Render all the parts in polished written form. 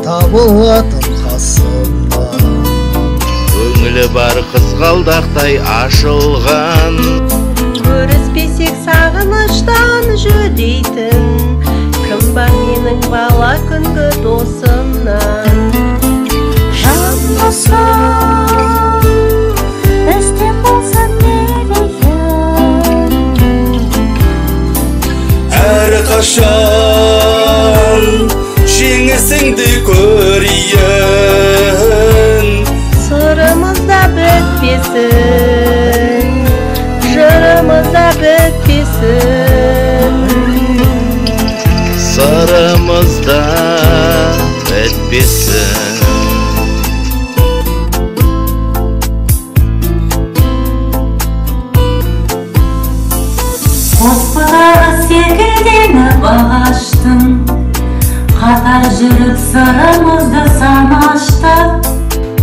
табылатын қасымнан. Көңілі бар қызғалдақтай ашылған. Көріспесек сағыныштан жүдейтін, кім бар менің бала күнгі досымнан. Жан досым, үстем болсын мерейім. Әрқашан жеңісіңді көрейін. Сырымыз да бітпесін, жырымыз да бітпесін. Сырымыз да бітпесін. Қос бұтағы секілденіп ағаштың, қатар жүріп сырымызды санаштық.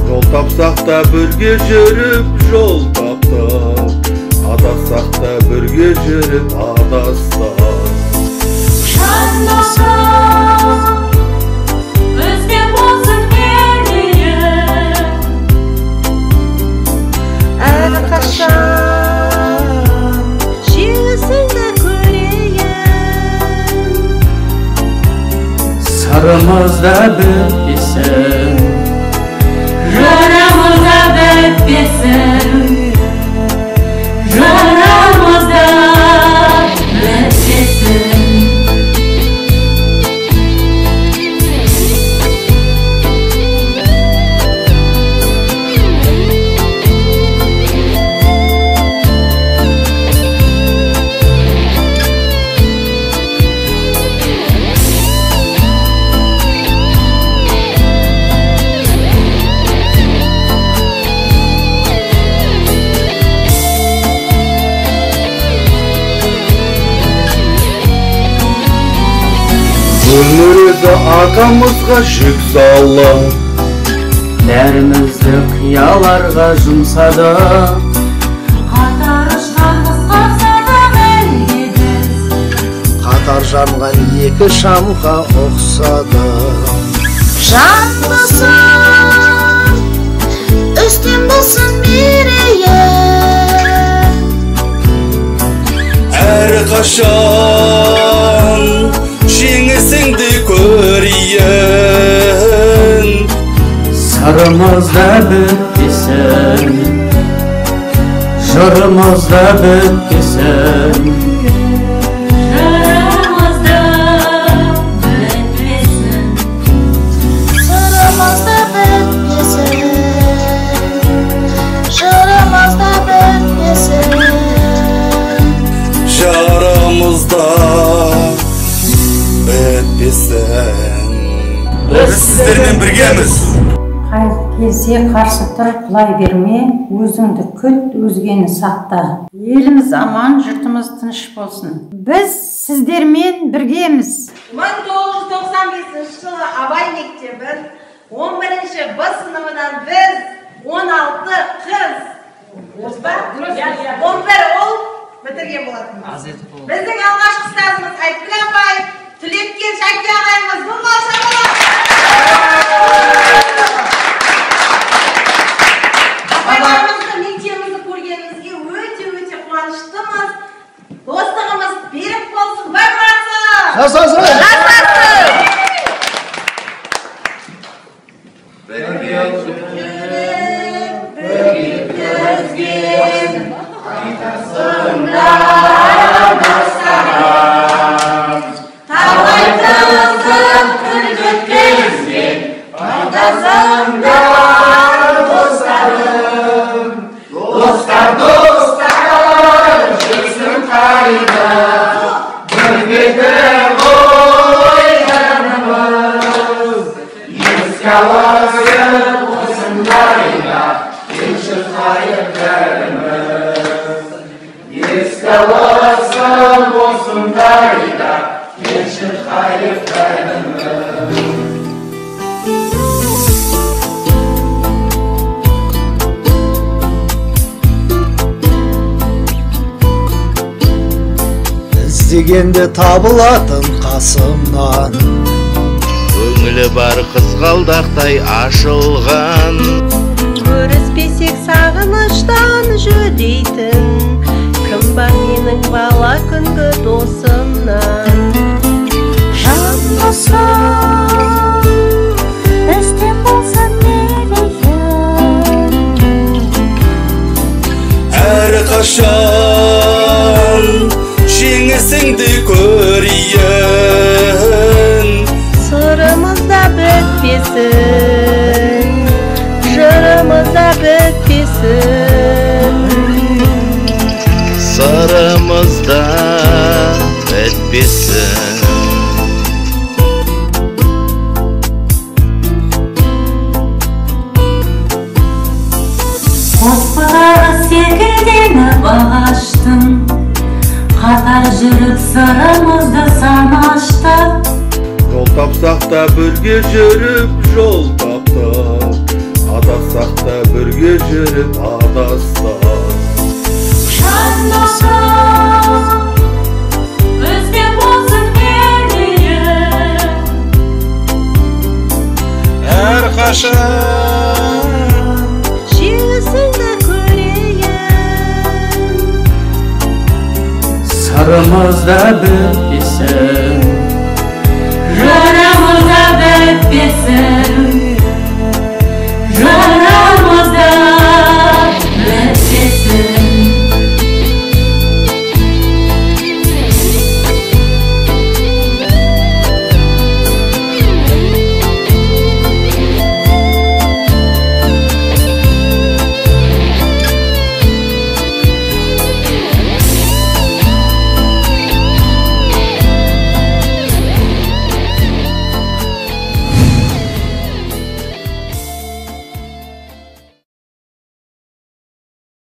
Жол тапсақ та бірге жүріп жол таптық, адассақ та бірге жүріп адастық. Жан досым, үстем болсын мерейім. Әрқашан жеңісіңді көрейін. Сырымыз да бітпесін, жырымыз да бітпесін, жырымыз да бітпесін. Өмір өзі арқамызға жүк салып, бәрімізді қияларға жұмсады. Қатар ұшқан құсқа ұқсадық әлде біз, Қатар жанған екі шамға ұқсады. Жан досым, үстем болсын мерейім. Әрқашан жеңісіңді көрейін. Сырымыз да бітпесін, жырымыз да бітпесін. Жырымыз да бітпесін. Сырымыз да бітпесін, жырымыз да бітпесін. Жарымыз да бітпесін. Біз сіздермен біргеміз. Қайғы келсе қарсы тұр, құлай берме, өзіңді күт, өзгені сақта. Еліміз аман, жұртымыз тыныш болсын. Біз сіздермен біргеміз. 1995 жылы Абай мектебін 11 Б сыныбынан біз 16 қыз, дұрыс па? 11 ұл бітірген болатынбыз. Біздің алғашқы ұстазымыз Айткүл апай, Түлеткен Шәке ағайымыз. Бұл апайларымызды, мектебімізді көргенімізге өте-өте қуаныштымыз. Достығымыз берік болсын, бай болсын! Жасасын! Жасасын! Бірге жүріп, бірге төзген, талай тылсым күн өткізген, пайдасыңдар достарым. Достар, достар, жүрсін қайда, бірге ғой жанымыз. Еске аласың осындайда, кешір қайыр бәріміз. Еске аласың осындайда, кешір қайыр бәріміз. Іздегенде табылатын қасымнан. Көңілі Көңілі бар қызғалдақтай ашылған. Көріспесек сағыныштан жүдейтін, кім бар менің бала күнгі досымнан? Жан досым, үстем болсын мерейім. Әрқашан жеңісіңді көрейін. Сырымыз да бітпесін, жырымыз да бітпесін. Сырымыз да бітпесін. Қос бұтағы секілденіп ағаштың, қатар жүріп сырымызды санаштық. Жол тапсақ та бірге жүріп жол таптық, адассақ та бірге жүріп адастық. Жан досым, үстем болсын мерейім. Әрқашан жеңісіңді көрейін. Сырымыз да бітпесін.